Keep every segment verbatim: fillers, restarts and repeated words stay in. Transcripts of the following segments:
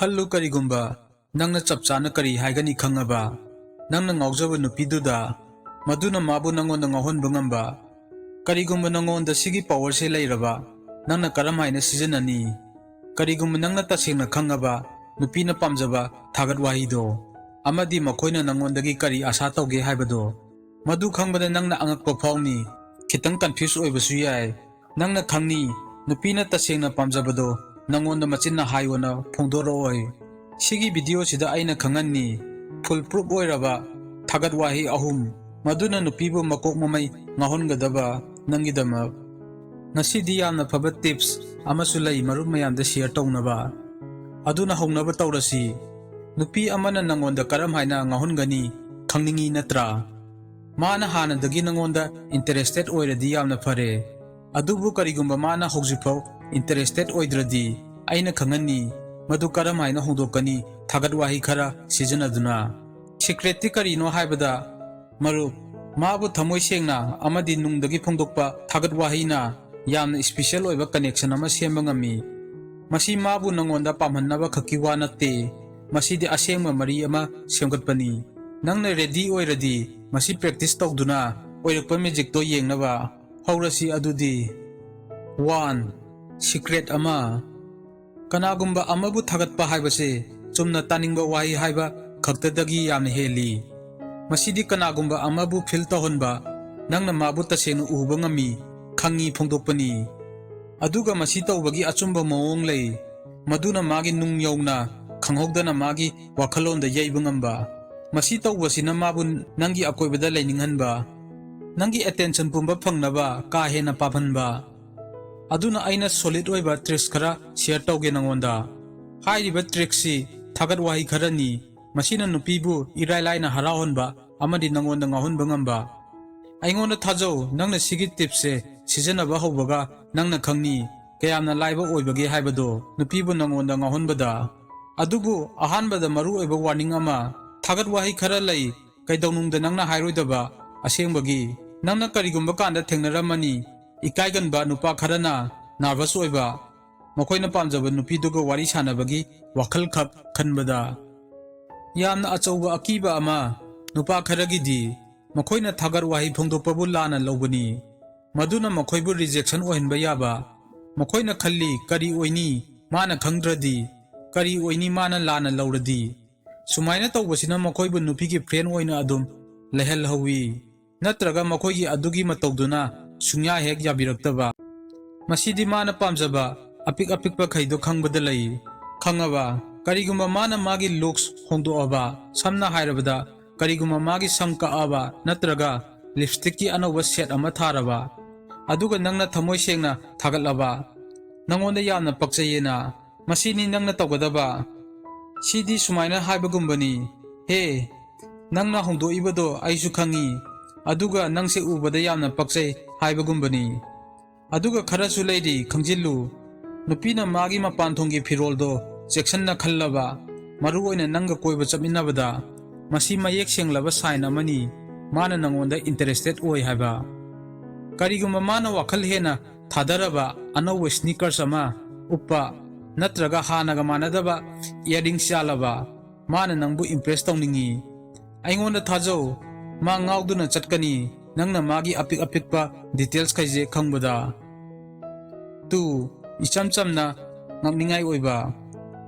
ꯈꯜꯂꯨ, ꯀꯔꯤꯒꯨꯝꯕ ꯅꯪꯅ ꯆꯞ ꯆꯥꯅ ꯀꯔꯤ ꯍꯥꯏꯒꯅꯤ ꯈꯪꯉꯕ, ꯅꯪꯅ ꯉꯥꯎꯖꯕ ꯅꯨꯄꯤꯗꯨꯗ, ꯃꯗꯨꯅ ꯃꯥꯕꯨ ꯅꯪꯉꯣꯟꯗ ꯉꯥꯎꯍꯟꯕ ꯉꯝꯕ꯫ ꯀꯔꯤꯒꯨꯝꯕ ꯅꯪꯉꯣꯟꯗ ꯁꯤꯒꯤ ꯄꯥꯋꯔꯁꯦ ꯂꯩꯔꯕ, ꯅꯪꯅ ꯀꯔꯝ ꯍꯥꯏꯅ ꯁꯤꯖꯤꯟꯅꯅꯤ? ꯀꯔꯤꯒꯨꯝꯕ ꯅꯪꯅ ꯇꯁꯦꯡꯅ ꯈꯪꯉꯕ ꯅꯨꯄꯤꯅ ꯄꯥꯝꯖꯕ ꯊꯥꯒꯠ ꯋꯥꯍꯩꯗꯣ, ꯑꯃꯗꯤ ꯃꯈꯣꯏꯅ ꯅꯪꯉꯣꯟꯗꯒꯤ ꯀꯔꯤ ꯑꯥꯁꯥ ꯇꯧꯒꯦ ꯍꯥꯏꯕꯗꯣ, ꯃꯗꯨ ꯈꯪꯕꯗ ꯅꯪꯅ ꯑꯉꯛꯄ ꯐꯥꯎꯅꯤ꯫ ꯈꯤꯇꯪ ꯀꯟꯐ꯭ꯌꯨꯁ ꯑꯣꯏꯕꯁꯨ ꯌꯥꯏ꯫ ꯅꯪꯅ ꯈꯪꯅꯤ, ꯅꯨꯄꯤꯅ ꯇꯁꯦꯡꯅ ꯄꯥꯝꯖꯕꯗꯣ ꯅꯪꯉꯣꯟꯗ ꯃꯆꯤꯟꯅ ꯍꯥꯏꯌꯣꯅ ꯐꯣꯡꯗꯣꯔꯛꯑꯣꯏ꯫ ꯁꯤꯒꯤ ꯚꯤꯗꯤꯑꯣꯁꯤꯗ ꯑꯩꯅ ꯈꯪꯍꯟꯅꯤ, ꯐꯨꯜ ꯄ꯭ꯔꯨꯐ ꯑꯣꯏꯔꯕ ꯊꯥꯒꯠ ꯋꯥꯍꯩ ꯑꯍꯨꯝ, ꯃꯗꯨꯅ ꯅꯨꯄꯤꯕꯨ ꯃꯀꯣꯛ ꯃꯃꯩ ꯉꯥꯎꯍꯟꯒꯗꯕ ꯅꯪꯒꯤꯗꯃꯛ꯫ ꯉꯁꯤꯗꯤ ꯌꯥꯝꯅ ꯐꯕ ꯇꯤꯞꯁ ꯑꯃꯁꯨ ꯂꯩ, ꯃꯔꯨꯞ ꯃꯌꯥꯝꯗ ꯁꯤꯌꯔ ꯇꯧꯅꯕ꯫ ꯑꯗꯨꯅ ꯍꯧꯅꯕ ꯇꯧꯔꯁꯤ꯫ ꯅꯨꯄꯤ ꯑꯃꯅ ꯅꯪꯉꯣꯟꯗ ꯀꯔꯝ ꯍꯥꯏꯅ ꯉꯥꯎꯍꯟꯒꯅꯤ ꯈꯪꯅꯤꯡꯉꯤ ꯅꯠꯇ꯭ꯔꯥ? ꯃꯥꯅ ꯍꯥꯟꯅꯗꯒꯤ ꯅꯪꯉꯣꯟꯗ ꯏꯟꯇꯔꯦꯁꯇꯦꯠ ꯑꯣꯏꯔꯗꯤ ꯌꯥꯝꯅ ꯐꯔꯦ꯫ ꯑꯗꯨꯕꯨ ꯀꯔꯤꯒꯨꯝꯕ ꯃꯥꯅ ꯍꯧꯖꯤꯛꯐꯥꯎ ꯏꯟꯇꯔꯦꯁꯇꯦꯠ ꯑꯣꯏꯗ꯭ꯔꯗꯤ, ꯑꯩꯅ ꯈꯪꯍꯟꯅꯤ ꯃꯗꯨ ꯀꯔꯝ ꯍꯥꯏꯅ ꯍꯣꯡꯗꯣꯛꯀꯅꯤ, ꯊꯥꯒꯠ ꯋꯥꯍꯩ ꯈꯔ ꯁꯤꯖꯤꯟꯅꯗꯨꯅ꯫ ꯁꯤꯀ꯭ꯔꯦꯠꯇꯤ ꯀꯔꯤꯅꯣ ꯍꯥꯏꯕꯗ, ꯃꯔꯨꯞ, ꯃꯥꯕꯨ ꯊꯃꯣꯏ ꯁꯦꯡꯅ ꯑꯃꯗꯤ ꯅꯨꯡꯗꯒꯤ ꯐꯣꯡꯗꯣꯛꯄ ꯊꯥꯒꯠ ꯋꯥꯍꯩꯅ ꯌꯥꯝꯅ ꯏꯁꯄꯤꯁꯦꯜ ꯑꯣꯏꯕ ꯀꯅꯦꯛꯁꯟ ꯑꯃ ꯁꯦꯝꯕ ꯉꯝꯃꯤ꯫ ꯃꯁꯤ ꯃꯥꯕꯨ ꯅꯪꯉꯣꯟꯗ ꯄꯥꯝꯍꯟꯅꯕ ꯈꯛꯀꯤ ꯋꯥ ꯅꯠꯇꯦ, ꯃꯁꯤꯗꯤ ꯑꯁꯦꯡꯕ ꯃꯔꯤ ꯑꯃ ꯁꯦꯝꯒꯠꯄꯅꯤ꯫ ꯅꯪꯅ ꯔꯦꯗꯤ ꯑꯣꯏꯔꯗꯤ, ꯃꯁꯤ ꯄ꯭ꯔꯦꯛꯇꯤꯁ ꯇꯧꯗꯨꯅ ꯑꯣꯏꯔꯛꯄ ꯃꯦꯖꯤꯛꯇꯣ ꯌꯦꯡꯅꯕ ꯍꯧꯔꯁꯤ꯫ ꯑꯗꯨꯗꯤ, ꯋꯥꯟ, ꯁꯤꯀ꯭ꯔꯦꯠ ꯑꯃ꯫ ꯀꯅꯥꯒꯨꯝꯕ ꯑꯃꯕꯨ ꯊꯥꯒꯠꯄ ꯍꯥꯏꯕꯁꯦ ꯆꯨꯝꯅ ꯇꯥꯅꯤꯡꯕ ꯋꯥꯍꯩ ꯍꯥꯏꯕ ꯈꯛꯇꯗꯒꯤ ꯌꯥꯝꯅ ꯍꯦꯜꯂꯤ꯫ ꯃꯁꯤꯗꯤ ꯀꯅꯥꯒꯨꯝꯕ ꯑꯃꯕꯨ ꯐꯤꯜ ꯇꯧꯍꯟꯕ, ꯅꯪꯅ ꯃꯥꯕꯨ ꯇꯁꯦꯡꯅ ꯎꯕ ꯉꯝꯃꯤ, ꯈꯪꯉꯤ ꯐꯣꯡꯗꯣꯛꯄꯅꯤ꯫ ꯑꯗꯨꯒ ꯃꯁꯤ ꯇꯧꯕꯒꯤ ꯑꯆꯨꯝꯕ ꯃꯑꯣꯡ ꯂꯩ, ꯃꯗꯨꯅ ꯃꯥꯒꯤ ꯅꯨꯡ ꯌꯧꯅ ꯈꯪꯍꯧꯗꯅ ꯃꯥꯒꯤ ꯋꯥꯈꯜꯂꯣꯟꯗ ꯌꯩꯕ ꯉꯝꯕ꯫ ꯃꯁꯤ ꯇꯧꯕꯁꯤꯅ ꯃꯥꯕꯨ ꯅꯪꯒꯤ ꯑꯀꯣꯏꯕꯗ ꯂꯩꯅꯤꯡꯍꯟꯕ, ꯅꯪꯒꯤ ꯑꯦꯇꯦꯟꯁꯟ ꯄꯨꯝꯕ ꯐꯪꯅꯕ ꯀꯥ ꯍꯦꯟꯅ ꯄꯥꯝꯍꯟꯕ꯫ ꯑꯗꯨꯅ ꯑꯩꯅ ꯁꯣꯂꯤꯗ ꯑꯣꯏꯕ ꯇ꯭ꯔꯤꯛꯁ ꯈꯔ ꯁꯤꯌꯔ ꯇꯧꯒꯦ ꯅꯉꯣꯟꯗ꯫ ꯍꯥꯏꯔꯤꯕ ꯇ꯭ꯔꯤꯛꯁꯤ ꯊꯥꯒꯠ ꯋꯥꯍꯩ ꯈꯔꯅꯤ, ꯃꯁꯤꯅ ꯅꯨꯄꯤꯕꯨ ꯏꯔꯥꯏ ꯂꯥꯏꯅ ꯍꯔꯥꯎꯍꯟꯕ ꯑꯃꯗꯤ ꯅꯉꯣꯟꯗ ꯉꯥꯎꯍꯟꯕ ꯉꯝꯕ꯫ ꯑꯩꯉꯣꯟꯗ ꯊꯥꯖꯧ, ꯅꯪꯅ ꯁꯤꯒꯤ ꯇꯤꯞꯁꯦ ꯁꯤꯖꯤꯟꯅꯕ ꯍꯧꯕꯒ ꯅꯪꯅ ꯈꯪꯅꯤ ꯀꯌꯥꯝꯅ ꯂꯥꯏꯕ ꯑꯣꯏꯕꯒꯦ ꯍꯥꯏꯕꯗꯣ ꯅꯨꯄꯤꯕꯨ ꯅꯉꯣꯟꯗ ꯉꯥꯎꯍꯟꯕꯗ꯫ ꯑꯗꯨꯕꯨ ꯑꯍꯥꯟꯕꯗ ꯃꯔꯨ ꯑꯣꯏꯕ ꯋꯥꯔꯅꯤꯡ ꯑꯃ, ꯊꯥꯒꯠ ꯋꯥꯍꯩ ꯈꯔ ꯂꯩ, ꯀꯩꯗꯧꯅꯨꯡꯗ ꯅꯪꯅ ꯍꯥꯏꯔꯣꯏꯗꯕ ꯑꯁꯦꯡꯕꯒꯤ꯫ ꯅꯪꯅ ꯀꯔꯤꯒꯨꯝꯕ ꯀꯥꯟꯗ ꯊꯦꯡꯅꯔꯝꯃꯅꯤ, ꯏꯀꯥꯏꯒꯟꯕ ꯅꯨꯄꯥ ꯈꯔꯅ ꯅꯔꯚꯁ ꯑꯣꯏꯕ, ꯃꯈꯣꯏꯅ ꯄꯥꯝꯖꯕ ꯅꯨꯄꯤꯗꯨꯒ ꯋꯥꯔꯤ ꯁꯥꯟꯅꯕꯒꯤ ꯋꯥꯈꯜꯈꯛ ꯈꯟꯕꯗ꯫ ꯌꯥꯝꯅ ꯑꯆꯧꯕ ꯑꯀꯤꯕ ꯑꯃ ꯅꯨꯄꯥ ꯈꯔꯒꯤꯗꯤ ꯃꯈꯣꯏꯅ ꯊꯥꯒꯠ ꯋꯥꯍꯩ ꯐꯣꯡꯗꯣꯛꯄꯕꯨ ꯂꯥꯟꯅ ꯂꯧꯕꯅꯤ꯫ ꯃꯗꯨꯅ ꯃꯈꯣꯏꯕꯨ rejection ꯑꯣꯏꯍꯟꯕ ꯌꯥꯕ꯫ ꯃꯈꯣꯏꯅ ꯈꯜꯂꯤ, "ꯀꯔꯤ ꯑꯣꯏꯅꯤ ꯃꯥꯅ ꯈꯪꯗ꯭ꯔꯗꯤ? ꯀꯔꯤ ꯑꯣꯏꯅꯤ ꯃꯥꯅ ꯂꯥꯟꯅ ꯂꯧꯔꯗꯤ?" ꯁꯨꯃꯥꯏꯅ ꯇꯧꯕꯁꯤꯅ ꯃꯈꯣꯏꯕꯨ ꯅꯨꯄꯤꯒꯤ friend ꯑꯣꯏꯅ ꯑꯗꯨꯝ ꯂꯩꯍꯜꯍꯧꯋꯤ, ꯅꯠꯇ꯭ꯔꯒ ꯃꯈꯣꯏꯒꯤ ꯑꯗꯨꯒꯤ ꯃꯇꯧꯗꯨꯅ ꯁꯨꯡꯌꯥ ꯍꯦꯛ ꯌꯥꯕꯤꯔꯛꯇꯕ꯫ ꯃꯁꯤꯗꯤ ꯃꯥꯅ ꯄꯥꯝꯖꯕ ꯑꯄꯤꯛ ꯑꯄꯤꯛꯄꯈꯩꯗꯣ ꯈꯪꯕꯗ ꯂꯩ꯫ ꯈꯪꯉꯕ? ꯀꯔꯤꯒꯨꯝꯕ ꯃꯥꯅ ꯃꯥꯒꯤ looks ꯍꯣꯡꯗꯣꯛꯑꯕ, ꯁꯝꯅ ꯍꯥꯏꯔꯕꯗ, ꯀꯔꯤꯒꯨꯝꯕ ꯃꯥꯒꯤ ꯁꯝ ꯀꯛꯑꯕ ꯅꯠꯇ꯭ꯔꯒ lipstickꯀꯤ ꯑꯅꯧꯕ shade ꯑꯃ ꯊꯥꯔꯕ, ꯑꯗꯨꯒ ꯅꯪꯅ ꯊꯃꯣꯏ ꯁꯦꯡꯅ ꯊꯥꯒꯠꯂꯕ, "ꯅꯉꯣꯟꯗ ꯌꯥꯝꯅ ꯄꯛꯆꯩꯌꯦꯅ, ꯃꯁꯤꯅꯤ ꯅꯪꯅ ꯇꯧꯒꯗꯕ"꯫ ꯁꯤꯗꯤ ꯁꯨꯃꯥꯏꯅ ꯍꯥꯏꯕꯒꯨꯝꯕꯅꯤ, "ꯍꯦ, ꯅꯪꯅ ꯍꯣꯡꯗꯣꯛꯏꯕꯗꯣ ꯑꯩꯁꯨ ꯈꯪꯉꯤ, ꯑꯗꯨꯒ ꯅꯪꯁꯦ ꯎꯕꯗ ꯌꯥꯝꯅ ꯄꯛꯆꯩ" ꯍꯥꯏꯕꯒꯨꯝꯕꯅꯤ꯫ ꯑꯗꯨꯒ ꯈꯔꯁꯨ ꯂꯩꯔꯤ, ꯈꯪꯖꯤꯜꯂꯨ꯫ ꯅꯨꯄꯤꯅ ꯃꯥꯒꯤ ꯃꯄꯥꯟ ꯊꯣꯡꯒꯤ ꯐꯤꯔꯣꯜꯗꯣ ꯆꯦꯛꯁꯤꯟꯅ ꯈꯜꯂꯕ, ꯃꯔꯨꯑꯣꯏꯅ ꯅꯪꯒ ꯀꯣꯏꯕ ꯆꯠꯃꯤꯟꯅꯕꯗ, ꯃꯁꯤ ꯃꯌꯦꯛ ꯁꯦꯡꯂꯕ sign ꯑꯃꯅꯤ, ꯃꯥꯅ ꯅꯉꯣꯟꯗ interested ꯑꯣꯏ ꯍꯥꯏꯕ꯫ ꯀꯔꯤꯒꯨꯝꯕ ꯃꯥꯅ ꯋꯥꯈꯜ ꯍꯦꯟꯅ ꯊꯥꯗꯔꯕ, ꯑꯅꯧꯕ sneakers ꯑꯃ ꯎꯞꯄ, ꯅꯠꯇ꯭ꯔꯒ ꯍꯥꯟꯅꯒ ꯃꯥꯟꯅꯗꯕ earrings ꯌꯥꯜꯂꯕ, ꯃꯥꯅ ꯅꯪꯕꯨ impress ꯇꯧꯅꯤꯡꯏ꯫ ꯑꯩꯉꯣꯟꯗ ꯊꯥꯖꯧ, ꯃꯥ ꯉꯥꯎꯗꯨꯅ ꯆꯠꯀꯅꯤ, ꯅꯪꯅ ꯃꯥꯒꯤ ꯑꯄꯤꯛ ꯑꯄꯤꯛꯄ detailsꯈꯩꯁꯦ ꯈꯪꯕꯗ꯫ Two, ꯏꯆꯝ ꯆꯝꯅ ꯉꯛꯅꯤꯡꯉꯥꯏ ꯑꯣꯏꯕ꯫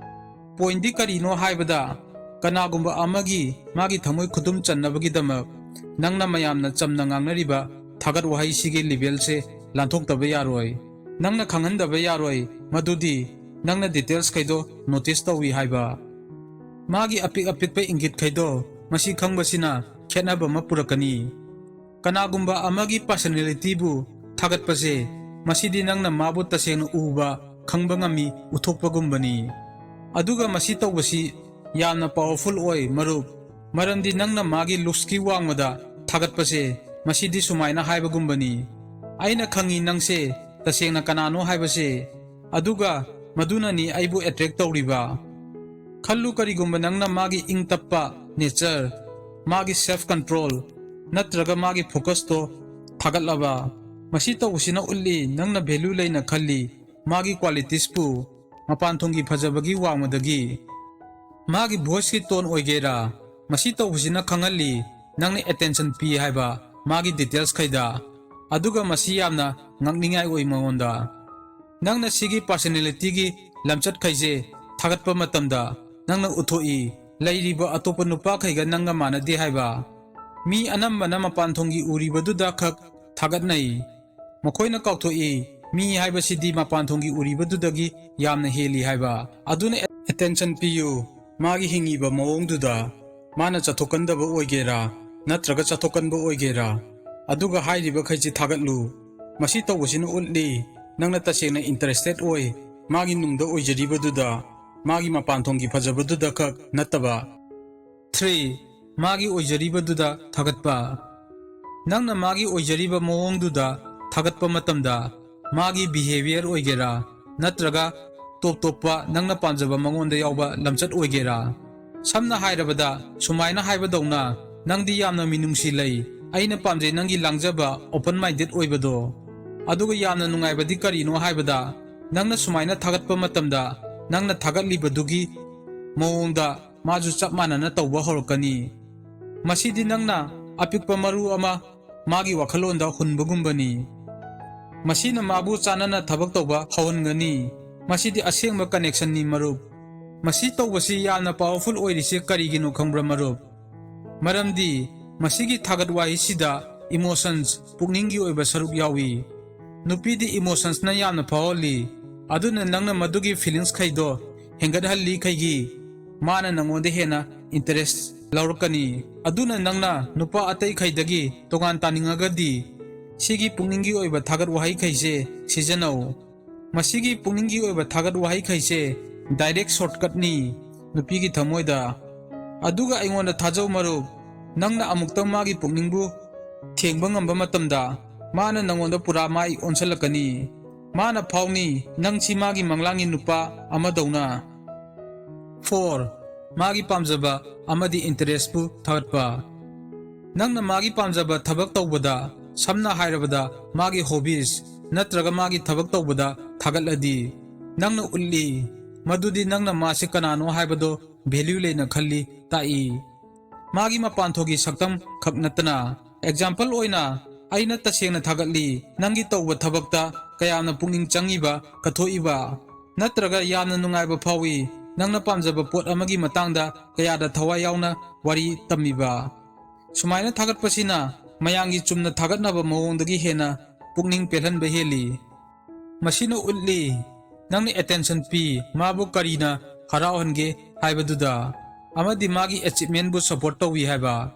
Pointꯗꯤ ꯀꯔꯤꯅꯣ ꯍꯥꯏꯕꯗ, ꯀꯅꯥꯒꯨꯝꯕ ꯑꯃꯒꯤ ꯃꯥꯒꯤ ꯊꯃꯣꯏ ꯈꯨꯗꯨꯝ ꯆꯟꯅꯕꯒꯤꯗꯃꯛ ꯅꯪꯅ ꯃꯌꯥꯝꯅ ꯆꯝꯅ ꯉꯥꯡꯅꯔꯤꯕ ꯊꯥꯒꯠ ꯋꯥꯍꯩꯁꯤꯒꯤ levelꯁꯦ ꯂꯥꯟꯊꯣꯛꯇꯕ ꯌꯥꯔꯣꯏ꯫ ꯅꯪꯅ ꯈꯪꯍꯟꯗꯕ ꯌꯥꯔꯣꯏ ꯃꯗꯨꯗꯤ ꯅꯪꯅ detailsꯈꯩꯗꯣ notice ꯇꯧꯏ ꯍꯥꯏꯕ꯫ ꯃꯥꯒꯤ ꯑꯄꯤꯛ ꯑꯄꯤꯛꯄ ꯏꯪꯒꯤꯠꯈꯩꯗꯣ ꯃꯁꯤ ꯈꯪꯕꯁꯤꯅ ꯈꯦꯠꯅꯕ ꯑꯃ ꯄꯨꯔꯛꯀꯅꯤ꯫ ꯀꯅꯥꯒꯨꯝꯕ ꯑꯃꯒꯤ personalityꯕꯨ ꯊꯥꯒꯠꯄꯁꯦ, ꯃꯁꯤꯗꯤ ꯅꯪꯅ ꯃꯥꯕꯨ ꯇꯁꯦꯡꯅ ꯎꯕ, ꯈꯪꯕ ꯉꯝꯃꯤ ꯎꯠꯊꯣꯛꯄꯒꯨꯝꯕꯅꯤ꯫ ꯑꯗꯨꯒ ꯃꯁꯤ ꯇꯧꯕꯁꯤ ꯌꯥꯝꯅ powerful ꯑꯣꯏ, ꯃꯔꯨꯞ, ꯃꯔꯝꯗꯤ ꯅꯪꯅ ꯃꯥꯒꯤ looksꯀꯤ ꯋꯥꯡꯃꯗ ꯊꯥꯒꯠꯄꯁꯦ, ꯃꯁꯤꯗꯤ ꯁꯨꯃꯥꯏꯅ ꯍꯥꯏꯕꯒꯨꯝꯕꯅꯤ, "ꯑꯩꯅ ꯈꯪꯉꯤ ꯅꯪꯁꯦ ꯇꯁꯦꯡꯅ ꯀꯅꯥꯅꯣ ꯍꯥꯏꯕꯁꯦ, ꯑꯗꯨꯒ ꯃꯗꯨꯅꯅꯤ ꯑꯩꯕꯨ attract ꯇꯧꯔꯤꯕ"꯫ ꯈꯜꯂꯨ, ꯀꯔꯤꯒꯨꯝꯕ ꯅꯪꯅ ꯃꯥꯒꯤ ꯏꯪ ꯇꯞꯄ nature, ꯃꯥꯒꯤ self control, ꯅꯠꯇ꯭ꯔꯒ ꯃꯥꯒꯤ focusꯇꯣ ꯊꯥꯒꯠꯂꯕ, ꯃꯁꯤ ꯇꯧꯕꯁꯤꯅ ꯎꯠꯂꯤ ꯅꯪꯅ value ꯂꯩꯅ ꯈꯜꯂꯤ, ꯃꯥꯒꯤ qualitiesꯄꯨ ꯃꯄꯥꯟ ꯊꯣꯡꯒꯤ ꯐꯖꯕꯒꯤ ꯋꯥꯡꯃꯗꯒꯤ꯫ ꯃꯥꯒꯤ voiceꯀꯤ tone ꯑꯣꯏꯒꯦꯔꯥ, ꯃꯁꯤ ꯇꯧꯕꯁꯤꯅ ꯈꯪꯍꯜꯂꯤ ꯅꯪꯅ attention ꯄꯤ ꯍꯥꯏꯕ ꯃꯥꯒꯤ detailsꯈꯩꯗ꯫ ꯑꯗꯨꯒ ꯃꯁꯤ ꯌꯥꯝꯅ ꯉꯛꯅꯤꯡꯉꯥꯏ ꯑꯣꯏ ꯃꯉꯣꯟꯗ꯫ ꯅꯪꯅ ꯁꯤꯒꯤ personalityꯒꯤ ꯂꯝꯆꯠꯈꯩꯁꯦ ꯊꯥꯒꯠꯄ ꯃꯇꯝꯗ ꯅꯪꯅ ꯎꯠꯊꯣꯛꯏ ꯂꯩꯔꯤꯕ ꯑꯇꯣꯞꯄ ꯅꯨꯄꯥꯈꯩꯒ ꯅꯪꯒ ꯃꯥꯟꯅꯗꯦ ꯍꯥꯏꯕ꯫ ꯃꯤ ꯑꯅꯝꯕꯅ ꯃꯄꯥꯟ ꯊꯣꯡꯒꯤ ꯎꯔꯤꯕꯗꯨꯗ ꯈꯛ ꯊꯥꯒꯠꯅꯩ꯫ ꯃꯈꯣꯏꯅ ꯀꯥꯎꯊꯣꯛꯏ ꯃꯤ ꯍꯥꯏꯕꯁꯤꯗꯤ ꯃꯄꯥꯟ ꯊꯣꯡꯒꯤ ꯎꯔꯤꯕꯗꯨꯗꯒꯤ ꯌꯥꯝꯅ ꯍꯦꯜꯂꯤ ꯍꯥꯏꯕ꯫ ꯑꯗꯨꯅ attention ꯄꯤꯌꯨ ꯃꯥꯒꯤ ꯍꯤꯡꯉꯤꯕ ꯃꯑꯣꯡꯗꯨꯗ꯫ ꯃꯥꯅ ꯆꯠꯊꯣꯛꯀꯟꯗꯕ ꯑꯣꯏꯒꯦꯔꯥ ꯅꯠꯇ꯭ꯔꯒ ꯆꯠꯊꯣꯛꯀꯟꯕ ꯑꯣꯏꯒꯦꯔꯥ, ꯑꯗꯨꯒ ꯍꯥꯏꯔꯤꯕꯈꯩꯁꯤ ꯊꯥꯒꯠꯂꯨ꯫ ꯃꯁꯤ ꯇꯧꯕꯁꯤꯅ ꯎꯠꯂꯤ ꯅꯪꯅ ꯇꯁꯦꯡꯅ interested ꯑꯣꯏ ꯃꯥꯒꯤ ꯅꯨꯡꯗ ꯑꯣꯏꯖꯔꯤꯕꯗꯨꯗ, ꯃꯥꯒꯤ ꯃꯄꯥꯟ ꯊꯣꯡꯒꯤ ꯐꯖꯕꯗꯨꯗ ꯈꯛ ꯅꯠꯇꯕ꯫ Three, ꯃꯥꯒꯤ ꯑꯣꯏꯖꯔꯤꯕꯗꯨꯗ ꯊꯥꯒꯠꯄ꯫ ꯅꯪꯅ ꯃꯥꯒꯤ ꯑꯣꯏꯖꯔꯤꯕ ꯃꯑꯣꯡꯗꯨꯗ ꯊꯥꯒꯠꯄ ꯃꯇꯝꯗ, ꯃꯥꯒꯤ behaviour ꯑꯣꯏꯒꯦꯔꯥ ꯅꯠꯇ꯭ꯔꯒ ꯇꯣꯞ ꯇꯣꯞꯄ ꯅꯪꯅ ꯄꯥꯝꯖꯕ ꯃꯉꯣꯟꯗ ꯌꯥꯎꯕ ꯂꯝꯆꯠ ꯑꯣꯏꯒꯦꯔꯥ, ꯁꯝꯅ ꯍꯥꯏꯔꯕꯗ, ꯁꯨꯃꯥꯏꯅ ꯍꯥꯏꯕꯗꯧꯅ, "ꯅꯪꯗꯤ ꯌꯥꯝꯅ ꯃꯤꯅꯨꯡꯁꯤ ꯂꯩ, ꯑꯩꯅ ꯄꯥꯝꯖꯩ ꯅꯪꯒꯤ ꯂꯥꯡꯖꯕ, open minded ꯑꯣꯏꯕꯗꯣ"꯫ ꯑꯗꯨꯒ ꯌꯥꯝꯅ ꯅꯨꯡꯉꯥꯏꯕꯗꯤ ꯀꯔꯤꯅꯣ ꯍꯥꯏꯕꯗ, ꯅꯪꯅ ꯁꯨꯃꯥꯏꯅ ꯊꯥꯒꯠꯄ ꯃꯇꯝꯗ, ꯅꯪꯅ ꯊꯥꯒꯠꯂꯤꯕꯗꯨꯒꯤ ꯃꯑꯣꯡꯗ ꯃꯥꯁꯨ ꯆꯞ ꯃꯥꯟꯅꯅ ꯇꯧꯕ ꯍꯧꯔꯛꯀꯅꯤ꯫ ꯃꯁꯤꯗꯤ ꯅꯪꯅ ꯑꯄꯤꯛꯄ ꯃꯔꯨ ꯑꯃ ꯃꯥꯒꯤ ꯋꯥꯈꯜꯂꯣꯟꯗ ꯍꯨꯟꯕꯒꯨꯝꯕꯅꯤ꯫ ꯃꯁꯤꯅ ꯃꯥꯕꯨ ꯆꯥꯟꯅꯅ ꯊꯕꯛ ꯇꯧꯕ ꯍꯧꯍꯟꯒꯅꯤ꯫ ꯃꯁꯤꯗꯤ ꯑꯁꯦꯡꯕ connectionꯅꯤ, ꯃꯔꯨꯞ꯫ ꯃꯁꯤ ꯇꯧꯕꯁꯤ ꯌꯥꯝꯅ powerful ꯑꯣꯏꯔꯤꯁꯦ ꯀꯔꯤꯒꯤꯅꯣ ꯈꯪꯕ꯭ꯔꯥ, ꯃꯔꯨꯞ? ꯃꯔꯝꯗꯤ ꯃꯁꯤꯒꯤ ꯊꯥꯒꯠ ꯋꯥꯍꯩꯁꯤꯗ emotions, ꯄꯨꯛꯅꯤꯡꯒꯤ ꯑꯣꯏꯕ ꯁꯔꯨꯛ ꯌꯥꯎꯏ꯫ ꯅꯨꯄꯤꯗꯤ emotionsꯅ ꯌꯥꯝꯅ ꯐꯥꯎꯍꯜꯂꯤ꯫ ꯑꯗꯨꯅ ꯅꯪꯅ ꯃꯗꯨꯒꯤ feelingsꯈꯩꯗꯣ ꯍꯦꯟꯒꯠꯍꯜꯂꯤ ꯈꯩꯒꯤ, ꯃꯥꯅ ꯅꯉꯣꯟꯗ ꯍꯦꯟꯅ interest ꯂꯧꯔꯛꯀꯅꯤ꯫ ꯑꯗꯨꯅ ꯅꯪꯅ ꯅꯨꯄꯥ ꯑꯇꯩꯈꯩꯗꯒꯤ ꯇꯣꯉꯥꯟ ꯇꯥꯅꯤꯡꯉꯒꯗꯤ, ꯁꯤꯒꯤ ꯄꯨꯛꯅꯤꯡꯒꯤ ꯑꯣꯏꯕ ꯊꯥꯒꯠ ꯋꯥꯍꯩꯈꯩꯁꯦ ꯁꯤꯖꯤꯟꯅꯧ꯫ ꯃꯁꯤꯒꯤ ꯄꯨꯛꯅꯤꯡꯒꯤ ꯑꯣꯏꯕ ꯊꯥꯒꯠ ꯋꯥꯍꯩꯈꯩꯁꯦ direct shortcutꯅꯤ ꯅꯨꯄꯤꯒꯤ ꯊꯃꯣꯏꯗ꯫ ꯑꯗꯨꯒ ꯑꯩꯉꯣꯟꯗ ꯊꯥꯖꯧ, ꯃꯔꯨꯞ, ꯅꯪꯅ ꯑꯃꯨꯛꯇꯪ ꯃꯥꯒꯤ ꯄꯨꯛꯅꯤꯡꯕꯨ ꯊꯦꯡꯕ ꯉꯝꯕ ꯃꯇꯝꯗ, ꯃꯥꯅ ꯅꯉꯣꯟꯗ ꯄꯨꯔꯥ ꯃꯥꯏ ꯑꯣꯟꯁꯤꯜꯂꯛꯀꯅꯤ꯫ ꯃꯥꯅ ꯐꯥꯎꯅꯤ ꯅꯪꯁꯤ ꯃꯥꯒꯤ ꯃꯪꯂꯥꯟꯒꯤ ꯅꯨꯄꯥ ꯑꯃꯗꯧꯅ꯫ Four, ꯃꯥꯒꯤ ꯄꯥꯝꯖꯕ ꯑꯃꯗꯤ interestꯄꯨ ꯊꯥꯒꯠꯄ꯫ ꯅꯪꯅ ꯃꯥꯒꯤ ꯄꯥꯝꯖꯕ ꯊꯕꯛ ꯇꯧꯕꯗ, ꯁꯝꯅ ꯍꯥꯏꯔꯕꯗ ꯃꯥꯒꯤ hobbies ꯅꯠꯇ꯭ꯔꯒ ꯃꯥꯒꯤ ꯊꯕꯛ ꯇꯧꯕꯗ ꯊꯥꯒꯠꯂꯗꯤ, ꯅꯪꯅ ꯎꯠꯂꯤ ꯃꯗꯨꯗꯤ ꯅꯪꯅ ꯃꯥꯁꯤ ꯀꯅꯥꯅꯣ ꯍꯥꯏꯕꯗꯣ ꯚꯦꯂ꯭ꯌꯨ ꯂꯩꯅ ꯈꯜꯂꯤ ꯇꯥꯛꯏ꯫ ꯃꯥꯒꯤ ꯃꯄꯥꯟꯊꯣꯡꯒꯤ ꯁꯛꯇꯝ ꯈꯛ ꯅꯠꯇꯅ, ꯑꯦꯛꯖꯥꯝꯄꯜ ꯑꯣꯏꯅ, ꯑꯩꯅ ꯇꯁꯦꯡꯅ ꯊꯥꯒꯠꯂꯤ ꯅꯪꯒꯤ ꯇꯧꯕ ꯊꯕꯛꯇ ꯀꯌꯥꯝꯅ ꯄꯨꯛꯅꯤꯡ ꯆꯪꯉꯤꯕ, ꯀꯠꯊꯣꯛꯏꯕ, ꯅꯠꯇ꯭ꯔꯒ ꯌꯥꯝꯅ ꯅꯨꯡꯉꯥꯏꯕ ꯐꯥꯎꯏ ꯅꯪꯅ ꯄꯥꯝꯖꯕ ꯄꯣꯠ ꯑꯃꯒꯤ ꯃꯇꯥꯡꯗ ꯀꯌꯥꯗ ꯊꯋꯥꯏ ꯌꯥꯎꯅ ꯋꯥꯔꯤ ꯇꯝꯃꯤꯕ꯫ ꯁꯨꯃꯥꯏꯅ ꯊꯥꯒꯠꯄꯁꯤꯅ ꯃꯌꯥꯝꯒꯤ ꯆꯨꯝꯅ ꯊꯥꯒꯠꯅꯕ ꯃꯑꯣꯡꯗꯒꯤ ꯍꯦꯟꯅ ꯄꯨꯛꯅꯤꯡ ꯄꯦꯜꯍꯟꯕ ꯍꯦꯜꯂꯤ꯫ ꯃꯁꯤꯅ ꯎꯠꯂꯤ ꯅꯪꯅ ꯑꯦꯇꯦꯟꯁꯟ ꯄꯤ, ꯃꯥꯕꯨ ꯀꯔꯤꯅ ꯍꯔꯥꯎꯍꯟꯒꯦ ꯍꯥꯏꯕꯗꯨꯗ, ꯑꯃꯗꯤ ꯃꯥꯒꯤ ꯑꯦꯆꯤꯞꯃꯦꯟꯕꯨ ꯁꯄꯣꯔꯠ ꯇꯧꯏ ꯍꯥꯏꯕ꯫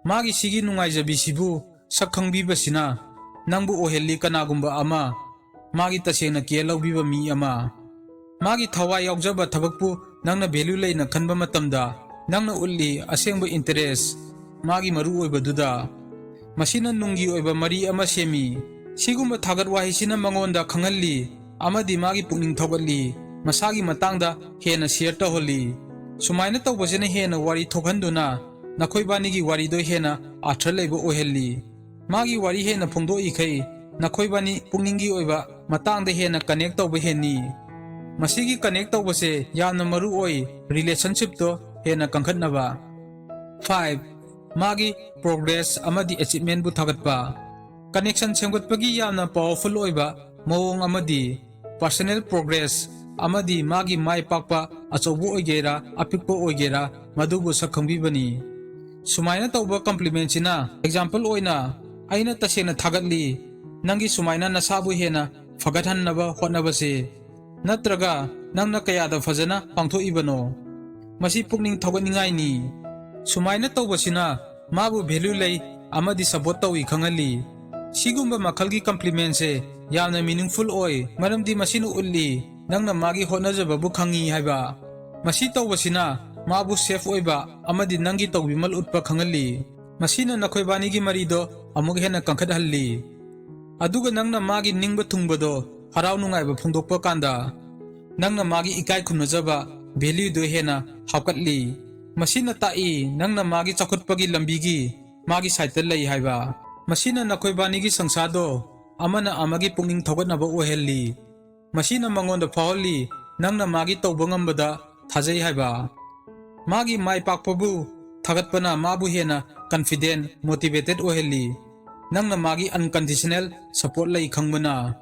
ꯃꯥꯒꯤ ꯁꯤꯒꯤ ꯅꯨꯡꯉꯥꯏꯖꯕꯤꯁꯤꯕꯨ ꯁꯛ ꯈꯪꯕꯤꯕꯁꯤꯅ ꯅꯪꯕꯨ ꯑꯣꯏꯍꯜꯂꯤ ꯀꯅꯥꯒꯨꯝꯕ ꯑꯃ, ꯃꯥꯒꯤ ꯇꯁꯦꯡꯅ ꯀꯦꯌꯔ ꯂꯧꯕꯤꯕ ꯃꯤ ꯑꯃ꯫ ꯃꯥꯒꯤ ꯊꯋꯥꯏ ꯌꯥꯎꯖꯕ ꯊꯕꯛꯄꯨ ꯅꯪꯅ ꯚꯦꯂ꯭ꯌꯨ ꯂꯩꯅ ꯈꯟꯕ ꯃꯇꯝꯗ, ꯅꯪꯅ ꯎꯠꯂꯤ ꯑꯁꯦꯡꯕ ꯏꯟꯇꯔꯦꯁ, ꯃꯥꯒꯤ ꯃꯔꯨ ꯑꯣꯏꯕꯗꯨꯗ꯫ ꯃꯁꯤꯅ ꯅꯨꯡꯒꯤ ꯑꯣꯏꯕ ꯃꯔꯤ ꯑꯃ ꯁꯦꯝꯃꯤ꯫ ꯁꯤꯒꯨꯝꯕ ꯊꯥꯒꯠ ꯋꯥꯍꯩꯁꯤꯅ ꯃꯉꯣꯟꯗ ꯈꯪꯍꯜꯂꯤ ꯑꯃꯗꯤ ꯃꯥꯒꯤ ꯄꯨꯛꯅꯤꯡ ꯊꯧꯒꯠꯂꯤ, ꯃꯁꯥꯒꯤ ꯃꯇꯥꯡꯗ ꯍꯦꯟꯅ ꯁꯤꯌꯔ ꯇꯧꯍꯜꯂꯤ꯫ ꯁꯨꯃꯥꯏꯅ ꯇꯧꯕꯁꯤꯅ ꯍꯦꯟꯅ ꯋꯥꯔꯤ ꯊꯣꯛꯍꯟꯗꯨꯅ ꯅꯈꯣꯏꯕꯥꯅꯤꯒꯤ ꯋꯥꯔꯤꯗꯣ ꯍꯦꯟꯅ ꯑꯥꯔꯊ ꯂꯩꯕ ꯑꯣꯏꯍꯜꯂꯤ꯫ ꯃꯥꯒꯤ ꯋꯥꯔꯤ ꯍꯦꯟꯅ ꯐꯣꯡꯗꯣꯛꯏꯈꯩ ꯅꯈꯣꯏꯕꯥꯅꯤ ꯄꯨꯛꯅꯤꯡꯒꯤ ꯑꯣꯏꯕ ꯃꯇꯥꯡꯗ ꯍꯦꯟꯅ ꯀꯅꯦꯛ ꯇꯧꯕ ꯍꯦꯟꯅꯤ꯫ ꯃꯁꯤꯒꯤ ꯀꯅꯦꯛ ꯇꯧꯕꯁꯦ ꯌꯥꯝꯅ ꯃꯔꯨ ꯑꯣꯏ, ꯔꯤꯂꯦꯁꯟꯁꯤꯞꯇꯣ ꯍꯦꯟꯅ ꯀꯟꯈꯠꯅꯕ꯫ ꯐꯥꯏꯚ, ꯃꯥꯒꯤ ꯄ꯭ꯔꯣꯒ꯭ꯔꯦꯁ ꯑꯃꯗꯤ ꯑꯦꯆꯤꯞꯃꯦꯟꯕꯨ ꯊꯥꯒꯠꯄ꯫ ꯀꯅꯦꯛꯁꯟ ꯁꯦꯝꯒꯠꯄꯒꯤ ꯌꯥꯝꯅ ꯄꯥꯋꯔꯐꯨꯜ ꯑꯣꯏꯕ ꯃꯑꯣꯡ ꯑꯃꯗꯤ ꯄꯔꯁꯣꯅꯦꯜ ꯄ꯭ꯔꯣꯒ꯭ꯔꯦꯁ ꯑꯃꯗꯤ ꯃꯥꯒꯤ ꯃꯥꯏ ꯄꯥꯛꯄ, ꯑꯆꯧꯕ ꯑꯣꯏꯒꯦꯔꯥ ꯑꯄꯤꯛꯄ ꯑꯣꯏꯒꯦꯔꯥ, ꯃꯗꯨꯕꯨ ꯁꯛ ꯈꯪꯕꯤꯕꯅꯤ꯫ ꯁꯨꯃꯥꯏꯅ ꯇꯧꯕ ꯀꯝꯄ꯭ꯂꯤꯃꯦꯟꯁꯤꯅ, ꯑꯦꯛꯖꯥꯝꯄꯜ ꯑꯣꯏꯅ, ꯑꯩꯅ ꯇꯁꯦꯡꯅ ꯊꯥꯒꯠꯂꯤ ꯅꯪꯒꯤ ꯁꯨꯃꯥꯏꯅ ꯅꯁꯥꯕꯨ ꯍꯦꯟꯅ ꯐꯒꯠꯍꯟꯅꯕ ꯍꯣꯠꯅꯕꯁꯦ, ꯅꯠꯇ꯭ꯔꯒ ꯅꯪꯅ ꯀꯌꯥꯗ ꯐꯖꯅ ꯄꯥꯡꯊꯣꯛꯏꯕꯅꯣ꯫ ꯃꯁꯤ ꯄꯨꯛꯅꯤꯡ ꯊꯧꯒꯠꯅꯤꯡꯉꯥꯏꯅꯤ꯫ ꯁꯨꯃꯥꯏꯅ ꯇꯧꯕꯁꯤꯅ ꯃꯥꯕꯨ ꯚꯦꯂ꯭ꯌꯨ ꯂꯩ ꯑꯃꯗꯤ ꯁꯄꯣꯔꯠ ꯇꯧꯏ ꯈꯪꯍꯜꯂꯤ꯫ ꯁꯤꯒꯨꯝꯕ ꯃꯈꯜꯒꯤ ꯀꯝꯄ꯭ꯂꯤꯃꯦꯟꯁꯦ ꯌꯥꯝꯅ ꯃꯤꯅꯤꯡꯐꯨꯜ ꯑꯣꯏ, ꯃꯔꯝꯗꯤ ꯃꯁꯤꯅ ꯎꯠꯂꯤ ꯅꯪꯅ ꯃꯥꯒꯤ ꯍꯣꯠꯅꯖꯕꯕꯨ ꯈꯪꯉꯤ ꯍꯥꯏꯕ꯫ ꯃꯁꯤ ꯇꯧꯕꯁꯤꯅ ꯃꯥꯕꯨ ꯁꯦꯐ ꯑꯣꯏꯕ ꯑꯃꯗꯤ ꯅꯪꯒꯤ ꯇꯧꯕꯤꯃꯜ ꯎꯠꯄ ꯈꯪꯍꯜꯂꯤ꯫ ꯃꯁꯤꯅ ꯅꯈꯣꯏꯕꯥꯅꯤꯒꯤ ꯃꯔꯤꯗꯣ ꯑꯃꯨꯛ ꯍꯦꯟꯅ ꯀꯟꯈꯠꯍꯜꯂꯤ꯫ ꯑꯗꯨꯒ ꯅꯪꯅ ꯃꯥꯒꯤ ꯅꯤꯡꯕ ꯊꯨꯡꯕꯗꯣ ꯍꯔꯥꯎ ꯅꯨꯡꯉꯥꯏꯕ ꯐꯣꯡꯗꯣꯛꯄ ꯀꯥꯟꯗ, ꯅꯪꯅ ꯃꯥꯒꯤ ꯏꯀꯥꯏ ꯈꯨꯝꯅꯖꯕ ꯚꯦꯂ꯭ꯌꯨꯗꯨ ꯍꯦꯟꯅ ꯍꯥꯞꯀꯠꯂꯤ꯫ ꯃꯁꯤꯅ ꯇꯥꯛꯏ ꯅꯪꯅ ꯃꯥꯒꯤ ꯆꯥꯎꯈꯠꯄꯒꯤ ꯂꯝꯕꯤꯒꯤ ꯃꯥꯒꯤ ꯁꯥꯏꯠꯇ ꯂꯩ ꯍꯥꯏꯕ꯫ ꯃꯁꯤꯅ ꯅꯈꯣꯏꯕꯥꯅꯤꯒꯤ ꯁꯪꯁꯥꯔꯗꯣ ꯑꯃꯅ ꯑꯃꯒꯤ ꯄꯨꯛꯅꯤꯡ ꯊꯧꯒꯠꯅꯕ ꯑꯣꯏꯍꯜꯂꯤ꯫ ꯃꯁꯤꯅ ꯃꯉꯣꯟꯗ ꯐꯥꯎꯍꯜꯂꯤ, ꯅꯪꯅ ꯃꯥꯒꯤ ꯇꯧꯕ ꯉꯝꯕꯗ ꯊꯥꯖꯩ ꯍꯥꯏꯕ꯫ ꯃꯥꯒꯤ ꯃꯥꯏ ꯄꯥꯛꯄꯕꯨ ꯊꯥꯒꯠꯄꯅ ꯃꯥꯕꯨ ꯍꯦꯟꯅ confident, motivated ꯑꯣꯏꯍꯜꯂꯤ, ꯅꯪꯅ ꯃꯥꯒꯤ unconditional support ꯂꯩ ꯈꯪꯕꯅ꯫